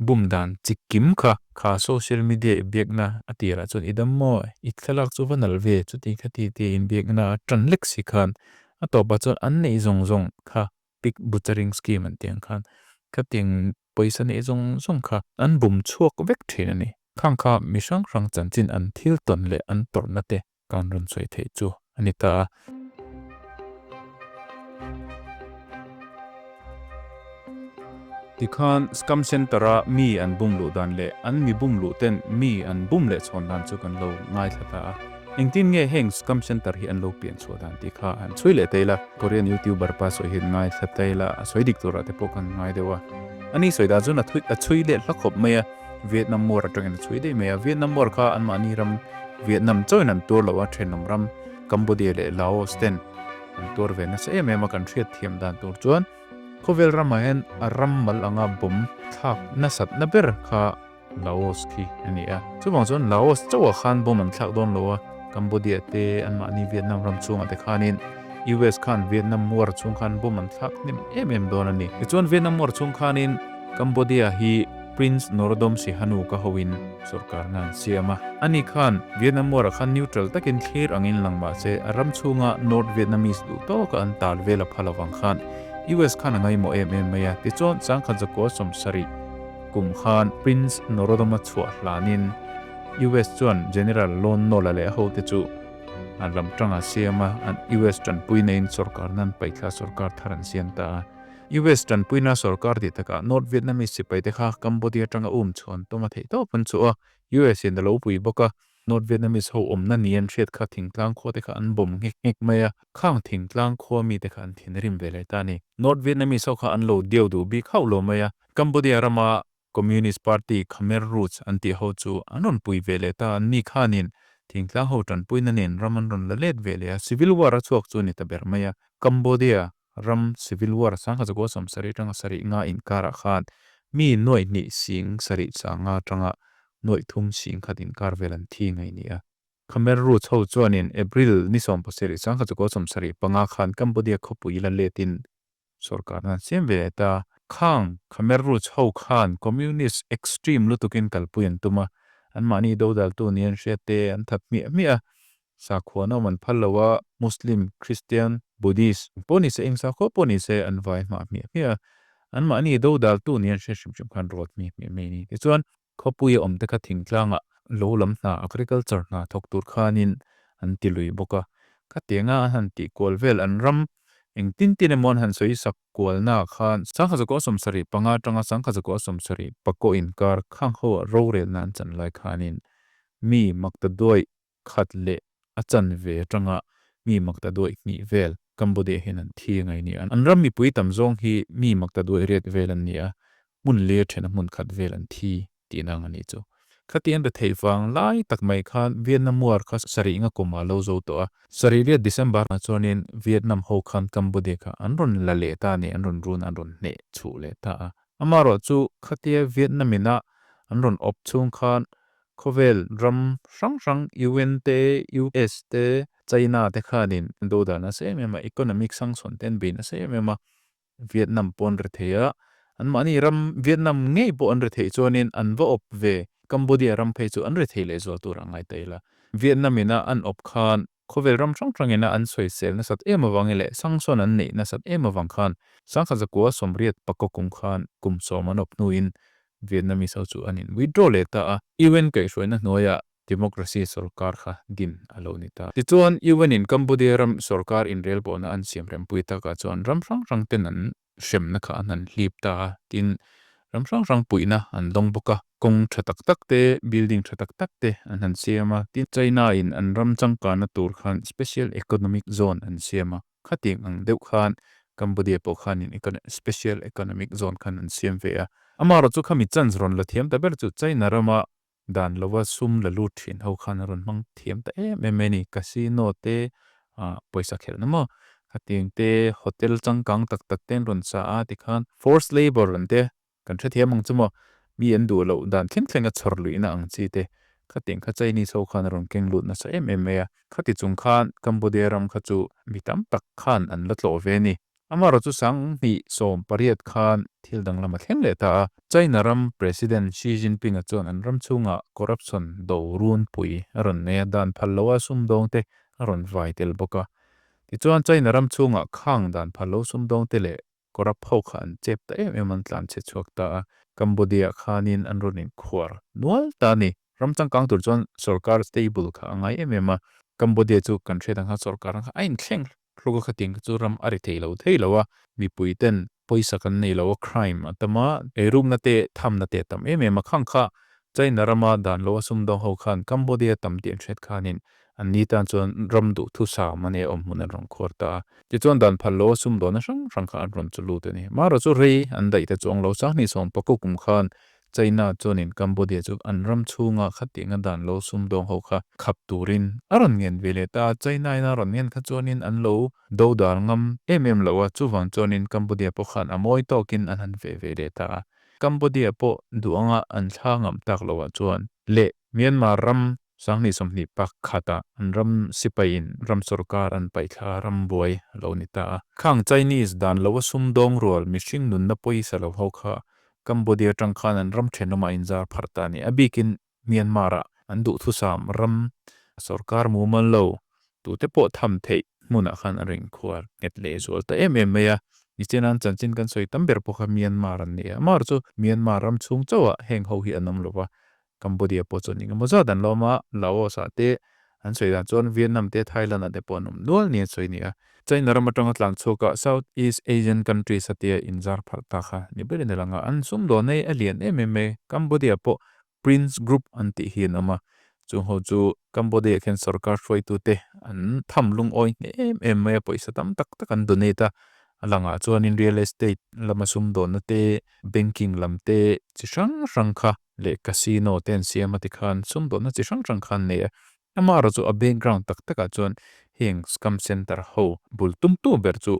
bum dan chi kim kha kha social media i biakna a tirah chuan i dam maw i thlalak chu va nalh ve chuti kha ti ti inbiakna a tan lek si khan a tawpah chuan an neih zawng zawng kha pig butchering scheme an tih ang khan khatiang pawisa neih zawng zawng kha an bum chhuak vek thin a ni. Khang kha mi hrang hrang chanchin an thil tawn leh an tawrhna te kan rawn sawi theih chu a ni ta a. Tikhan Scam Centre-a mi an bum luh dan leh an mi bum luh ten mi an bum leh chhawn dan chu kan lo ngaithla ta a. Engtin nge heng Scam Centre hi an lo pian chhuah dan tih kha han chhui leh ta ila. Korean YouTuber pa sawi hian ngaithla ta ila, a sawi dik turah te pawh kan ngai deuh a. Ani sawi dan chuan a thui a chhui leh hla khawp mai a, Vietnam War atangin a chhui daih mai a. Vietnam War kha anmahni ram Vietnam chauhin an tuar lo a, thenawm ram Cambodia leh Laos ten an tuar ve nasa em em a kan hriat thiam dan tur chuan khawvel ramah hian a ram mal anga bawm thlak nasat na ber kha Laos khi a ni a. Chuvang chuan Laos chauhah khan bomb an thlak dawn lo a, Cambodia te anmahni Vietnam ram chhungah te khanin US khan Vietnam War chhung khan bomb an thlak hnem em em dawn a ni. Tichuan Vietnam War chhung khanin Cambodia hi Prince Norodom Sihanouk a hoin sorkarna an siam a. Ani khan Vietnam War ah khan neutral takin thlir angin lang mah se a ram chhunga North Vietnamese duh tawka an tal vel a phal avang khan US khan a ngaihmawh em em mai a. Tichuan sangkhat zakua 70 Kum khan Prince Norodom-a chhuah hlanin US chuan General Lon Nol-a leh a hote chu an lam tang a siam a, an US tanpui neiin sorkar nan paihthla sorkar thar an siam ta a. US tanpuina sorkar tih takah North Vietnamese sipaite kha Cambodia atanga um chhuan tawm a theih tawp an chuh a, US in a lo pui bawk a. North Vietnamese ho awmna ni an hriat kha thingtlang khua te kha an bawm nghek nghek mai a, khang thingtlang khua mite kha an thinrim ve leh ta a ni. North Vietnamese ho kha an lo diau duh bik hauh lo mai a, Cambodia rama Communist Party Khmer Rouge an tih ho chu an rawn pui ve leh ta, an ni khanin thingtlang ho tanpuina nen ram an rawn la let ve leh a, Civil War a chhuak chu a ni ta ber mai a. Cambodia. Ram civil war 1970 atanga 75 inkarah khan mi nuaih hnih sing sarih sanga atanga nuaih thum sing khat inkar vel an thi ngai ni a. Khmer Rouge ho chuanin April ni 17 1975 khan Cambodia khawpui la letin sorkar an siam ve leh ta. Khang Khmer Rouge ho khan Communist extreme lutukin kalpui an tum a, anmahni dodaltu ni an hriat te an that hmiah hmiah a, sakhua nawm an phal lo a, Muslim, Christian, Buddhist pawh ni se eng sakhua pawh ni se an vai hmah hmiah hmiah a, anmahni dodaltu ni an hriat hrim hrim khan rawt hmiah hmiah mai a ni. Tichuan, khawpui a awm te kha thingtlangah lo lam hna, agriculture hna thawk tur khanin an ti lui bawk a. Khatianga an han tih kual vel an ram eng tin tin emaw an han sawi sak kualnaah khan 1975 atanga 1979 inkar khang ho ah rorelna an chan lai khanin mi maktaduaih khat leh a chanve atanga mi maktaduaih hnih vel Cambodia hian an thi ngai ni a. An ram mipui tam zawng hi mi maktaduaih riat vel an ni a, hmun lir thena hmun khat vel an thi tihna ang a nih chu. Khati an rethei vang lai tak mai khan Vietnam War kha sarih nga kum ah lo zo tawh a. Sarih riat December ah chuanin Vietnam ho khan Cambodia kha an rawn la leh ta a ni, an rawn run a, an rawn hneh chhuh leh ta a. Amaherawhchu khatia Vietnam ina an rawn awp chhung khan Khawvel ram hrang hrang UN te, US te, China te khanin do dan nasa em em a, economic sanction te an bei nasa em em a, Vietnam pawh an ri thei a, anmahni ram Vietnam ngei pawh an ri theih chuanin an va awp ve, Cambodia ram phei chu an ri thei leh zual tur a ngai ta ila. Vietnam ina an awp khan khawvel ram hrang hrang ina an sawisel nasat em avangin leh sanction an neih nasat em avang khan 1980 pakaw kum khan kum sawm an awp hnuin Vietnamese ho chu an in withdraw leh ta a, UN kaihhruaina hnuaiah democracy sorkar kha din a lo ni ta. Tichuan, UN in Cambodia ram sorkar inrelbawhna an siam rempui takah chuan ram hrang hrang ten an hremna kha an han hlip ta a, tin, ram hrang hrang puihna an dawng bawk a, kawng tha tak tak te, building tha tak tak te an han siam a, tin, China in an ram changkanna tur khan special economic zone an siam a. Khatiang ang deuh khan Cambodia pawh khanin special economic zone khan an siam ve a. Amaherawhchu khami chance rawn la thiam ta ber chu China rama dan lova sum la lut thin ho khan a rawn hmang thiam ta em em mai a ni. Casino te pawisa khelhna maw khatiang te hotel changkang tak tak te an rawn sa a tikhan forced labour an te Kan hrethiam ang chu maw, mi an duh loh dan thleng thleng a chhawr luihna ang chi te, khatiang kha Chinese ho khan a rawn keng lut nasa em em mai a, khati chung khan Cambodia ram kha chu mi tam tak khan an la tlawh ve a ni. Amaherawh chu 2018 khan thil danglam a thleng leh ta a, China ram President Xi Jinping-a chuan an ram chhungah corruption do runpui a rawn nei a, dan phal loha sumdawngte a rawn vai tel bawk a. Tichuan China ram chhungah khang dan phal lo sumdawngte leh Corrupt ho kha an chep ta em em an tlan chhe chhuak ta a, Cambodia khanin an rawn inkhuar nual ta a ni. Ram changkang tur chuan sorkar stable kha a ngai em em a, Cambodia chu kan hriat ang khan sorkar ang kha a inthleng hluk a, khatiang kha chu ram a ri thei lo thei lo a, mipui ten pawisa kan nei lo a, crime a tam a, eirukna te thamna te a tam em em a, khang kha China rama dan lo a sumdawng ho khan Cambodia tam tih an hriat khanin An ni tan chuan ram duh thusam a nia awm hmun an rawn khuar ta a. Tichuan dan phal lo a sumdawnna hrang hrang kha an rawn chu lut a ni. Mara chu rei an daih te chuang lo 20 pakua kum khan China chuanin Cambodia chu an ram chhunga khatianga dan lo sumdawng ho kha khap turin a rawn ngen ve leh ta a. China in a rawn ngen kha chuanin an lo dodal ngam em em lo a, chuvang chuanin Cambodia pawh khan a mawi tawkin an han ve ve leh ta a. Cambodia pawh duh anga an thla ngam tak loah chuan leh Myanmar ram 2021-ah an ram sipaiin ram sorkar an paihthla ram buai a lo ni ta a. Khang Chinese dan lo a sumdawng rual mihring nunna pawisa lo ho kha Cambodia atang khan an ram thenawmah inzar pharh ta a ni. A bikin Myanmar-ah an duhthusam ram sorkar mumal lo tute pawh tham theih hmunah khan a ringkhuar nghet leh zual ta em em mai a. Nichian chanchin kan sawi tam ber pawh kha Myanmar an ni a. Amaherawhchu chu Myanmar ram chhung chauhah heng ho hi an awm lo va, Cambodia pawh chuan engemaw zat an lawm a, Laos ah te an sawi dan chuan Vietnam te Thailand ah te pawh an awm nual ni an sawi ni a. China ram atanga tlan chhuak a South East Asian countries a tia inzar pharh ta kha ni berin a lang a, an sumdawn ei a lian em em mai. Cambodia pawh Prince Group an tih hi an awm a, chung ho chu Cambodia khian sorkar hruaitute an tham lungawi hneh em em mai a, pawisa tam tak tak an donate a, a langah chuanin real estate lama sumdawnna te, banking lam te chi hrang hrang kha leh casino te an siam a tikhan sumdawnna chi hrang hrang kha an nei a. Amaherawhchu a background tak takah chuan heng scam center ho bul tumtu ber chu.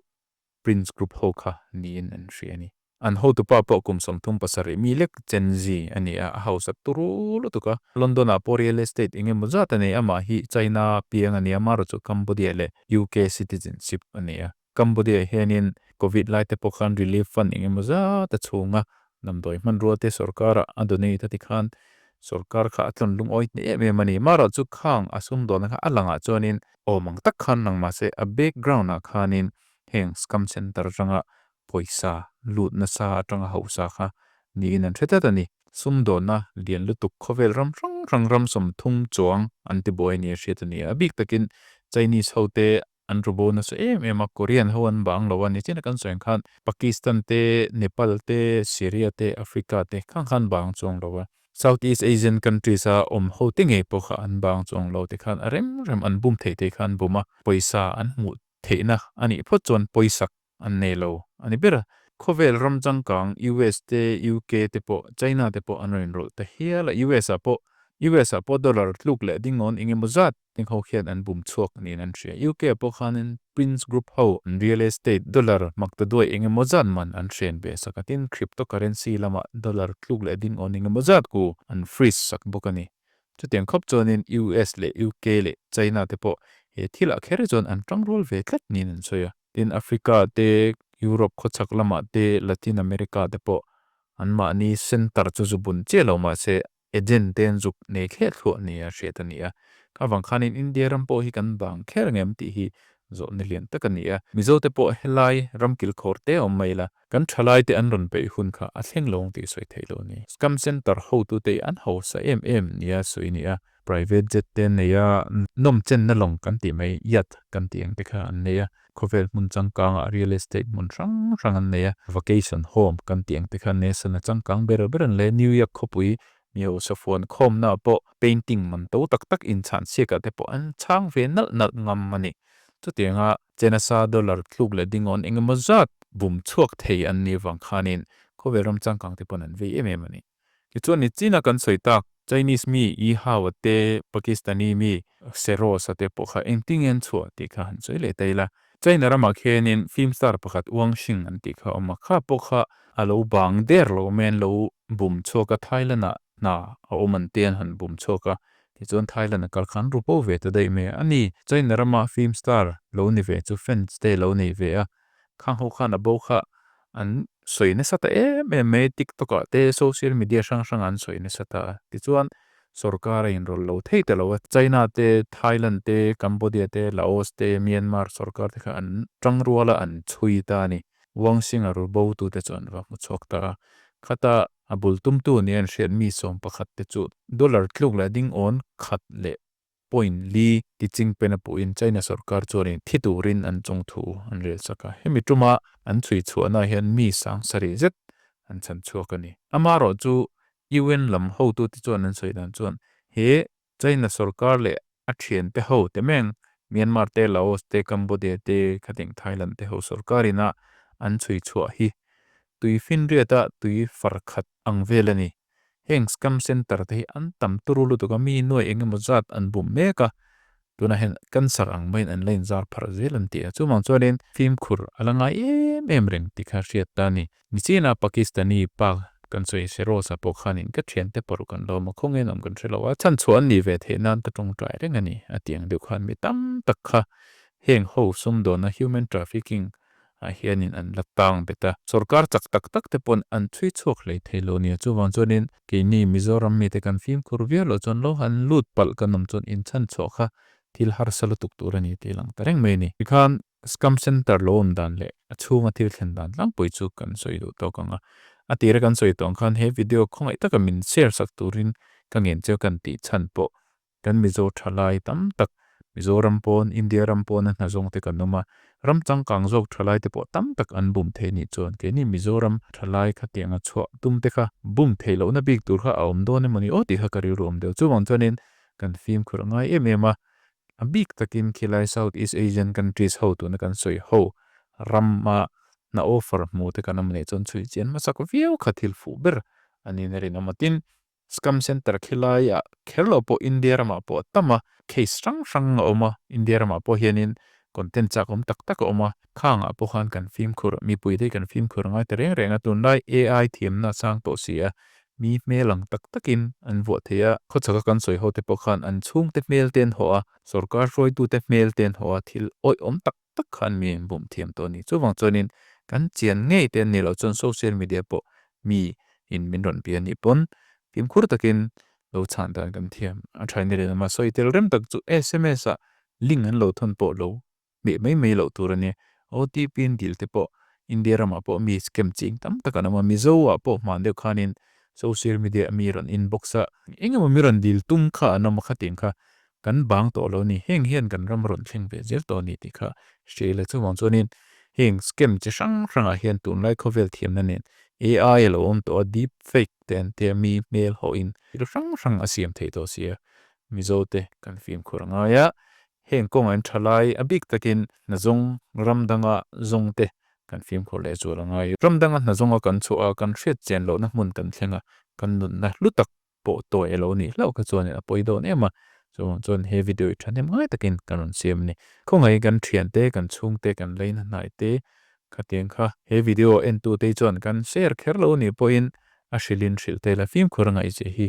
Prince Group ho kha niin an hria a ni. An hotupa pawh kum 37 mi lek Gen Z a ni a, a hausa turu lutuk a. London ah pawh real estate eng emaw zat a nei a, amah hi China piang a ni a, amaherawhchu Cambodia leh UK citizenship a nei a. Cambodia hianin Covid lai te pawh khan relief fund eng emaw zat a chhung a, damdawi hmanrua te sorkar ah a donate a tikhan sorkar kha a tlawn lungawi hneh em em a ni. Amaherawhchu khang a sumdawnna kha a langah chuanin awm ang tak khan lang mahse a background ah khanin heng scam center atanga pawisa lut nasa atanga hausa kha niin an hre tlat a ni. Sumdawnna lian lutuk khawvel ram hrang hrang ram 30 chuang an ti buai nia hriat a ni a. A bik takin Chinese ho te an ru bo nasa em em a, Korean ho an bang lo a ni. China kan sawi ang khan Pakistan te, Nepal te, Syria te, Africa te khang khan bang chuang lo a. South East Asian countries a awm ho te ngei pawh kha an bang chuang lo tikhan a rem rem an bum theih theih kha an bum a, pawisa an hmuh theihna a nih phawt chuan pawisak an nei lo a ni ber a. Khawvel ram changkang US te, UK te pawh, China te pawh an rawn inrawlh ta hial a, US ah pawh US ah pawh dollar tluk leh dingawn eng emaw zat teng ho hian an bum chhuak niin an hria. UK ah pawh khanin Prince Group ho an real estate dollar mak ta duai eng emaw zat man an hren ve sak a, tin cryptocurrency lamah dollar tluk leh dingawn eng emaw zat ku an freeze sak bawk a ni. Chutiang khawp chuanin US leh UK leh China te pawh he thilah kher chuan an tangrual ve tlat niin an sawi a. Tin Africa te, Europe khawchhak lamah te, Latin America te pawh anmahni centre chu zu bun chiah lo mahse agent te an zuk nei thliah thluah nia hriat a ni a. Kha vang khanin India ram pawh hi kan bang kher ang em tih hi zawhna lian tak a ni a. Mizo te pawh helai ram kilkhawr te a awm mai la, kan thalai te an rawn peih hun kha a thleng lo ang tih sawi theih lo a ni. Scam centre hotute hi an hausa em em nia sawi a ni a. Private jet te an nei a, nawm chenna lawng kan tih mai, yacht kan tih ang te kha an nei a, khawvel hmun changkangah real estate hmun hrang hrang an nei a, vacation home kan tih ang te kha an nei a, sana changkang ber ber an lei a, New York khawpui mi hausa fuan khawmnaah pawh painting man to tak tak inchhan chhiakah te pawh an chhang ve nalh nalh ngam a ni. Chutianga chenasa dollar tluk leh dingawn engemaw zat bum chhuak thei an nih vang khanin khawvel ram changkang te pawn an vei em em a ni. Tichuan nichina kan sawi tak Chinese mi Yi Hao a te, Pakistani mi Seroz a te pawh kha engtin nge an chhuah tih kha han sawi leh ta ila. China ramah khianin film star pakhat Wang Xing an tih kha a awm a, kha pawh kha a lo bang der lo mai an lo bum chhuak a, Thailand ah hna a awm an te an han bum chhuak a, tichuan Thailand a kal kha an ru bo ve ta daih mai a. Ani China rama film star lo ni ve chu fans te lo nei ve a, Khang ho khan a bo kha an sawi nasa ta em em mai, TikTok ah te social media hrang hrang ah an sawi nasa ta a. Tichuan sorkar a inrawlh lo thei ta lo a, China te, Thailand te, Cambodia te, Laos te, Myanmar sorkar te kha an tang rual a an chhui ta a ni. Wang Xing a ru bo tu te chu an va hmu chhuak ta a. Khata a bul tumtu nia an hriat mi 11 te chu dollar tluk leh ding awn khat leh point li ti chingpen a puhin China sorkar chuanin thi turin an chung thu an rel sak a. Hemi tuma an chhui chhuahnaah hian mi 7000 zet an chhan chhuak a ni. Amaherawh chu UN lam hotute chuan an sawi dan chuan he China sorkar leh a thiante ho te meng Myanmar te, Laos te, Cambodia te, khating Thailand te ho sorkarina an chhui chhuah hi tui finriata tui far khat ang vel a ni. Heng scam center te hi an tam turu lutuk a, mi nuai eng emaw zat an bum mek a, tunah hian cancer ang maiin an la inzar pharh zel an ti a, chuvang chuanin fimkhur a la ngai em em reng tih kha hriat ta a ni. Nichina Pakistani pa kan sawi Serosa pawh khanin ka thiante paruk an lawm a, khawnge an awm kan hre lo a, chhan chhuah an nih ve theih nan ka tawngtai reng a ni a ti ang deuh khan mi tam tak kha heng ho sumdawnna human trafficking ah hianin an la tang bet a, sorkar chak tak tak te pawn an chhui chhuak hlei thei lo nia, chuvang chuanin keini Mizoram mite kan fimkhur viau loh chuan lo han lut palh kan awm chuan inchhan chhuah kha thil harsa lutuk tur a ni tih lang ta reng mai a ni. Tikhan scam center lo awm dan leh a chhunga thil thlen dan tlangpui chu kan sawi duh tawk ang a, a tira kan sawi tawh ang khan he video khawngaih taka min share sak turin ka ngen cheu kan tih chhan pawh Kan Mizo thalai tam tak, Mizoram pawn, India ram pawna hna zawng te kan awm a, ram changkang zawk thalai te pawh tam tak an bum thei nih chuan keini Mizoram thalai khatiang a chhuah tum te kha bum theih lohna bik tur kha a awm dawn emaw ni aw tih kha ka rilru awm deuh. Chuvang chuanin kan fimkhur a ngai em em a, a bik takin khilai South East Asian countries ho tuna kan sawi ho rama hna offer hmu te kan awm leh chuan chhui chian hmasak viau kha thil fuh ber a niin a rinawm a. Tin, Scam center khilai ah kher lo pawh India ramah pawh a tam a, case hrang hrang a awm a, India ramah pawh hianin Content chak awm tak tak a awm a, khang ah pawh khan kan fimkhur, mipui te hi kan fimkhur a ngai ta reng reng a, tunlai AI thiamna a sang tawh si a, mi hmel ang tak takin an vuah thei a, khawchhak a kan sawi ho te pawh khan an chhungte hmel te an hawh a, sorkar hruaitute hmel te an hawh a, thil awih awm tak tak khan mi an bum thiam tawh a ni. Chuvang chuanin kan chian ngei te an nih loh chuan social media pawh mi in min rawn bia anih pawn fimkhur takin lo chhan dan kan thiam a tha in ni leh a sawi tel rem tak chu sms ah link an lo thawn pawh lo hmeh mai mai loh tur a ni. OTP an dil te pawh India ramah pawh mi scam ching tam tak an awm a, Mizo ah pawh hman deuh khanin social media ah mi rawn inbox a eng emaw mi rawn dil tum kha an awm a khatiang kha kan bang tawh lo a ni. Heng hian kan ram rawn thleng ve zel tawh a ni tih kha hria ila chuvang chuanin heng scam chi hrang hrangah hian tunlai khawvel thiamna nen AI a lo awm tawh a, deep fake te an tia mi hmel hawhin thil hrang hrang a siam theih tawh si a, Mizo te kan fimkhur a ngai a, heng kawngah in tha lai a bik takin hnazawng ram danga zawng te kan fimkhur leh zual a ngai. Ram danga hnazawnga kan chhuah a, kan hriat chian lohna hmun kan thleng a, kan nunna hlu tak pawh tawi a lo nih hlauh kha chuanin a pawi dawn em a, chuvang chuan he video hi thahnem ngai takin kan rawn siam a ni. Khawngaih kan thiante, kan chhungte, kan leina hnaite khatiang kha he video entute hi chuan kan share kher lo nih pawhin a hrilhin hrilh te la fimkhur a ngaihzia hi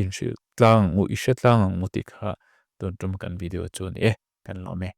inhrilh tlang ang u, i hre tlang ang u tih kha tun tum kan video chu a ni e, kan lawm e.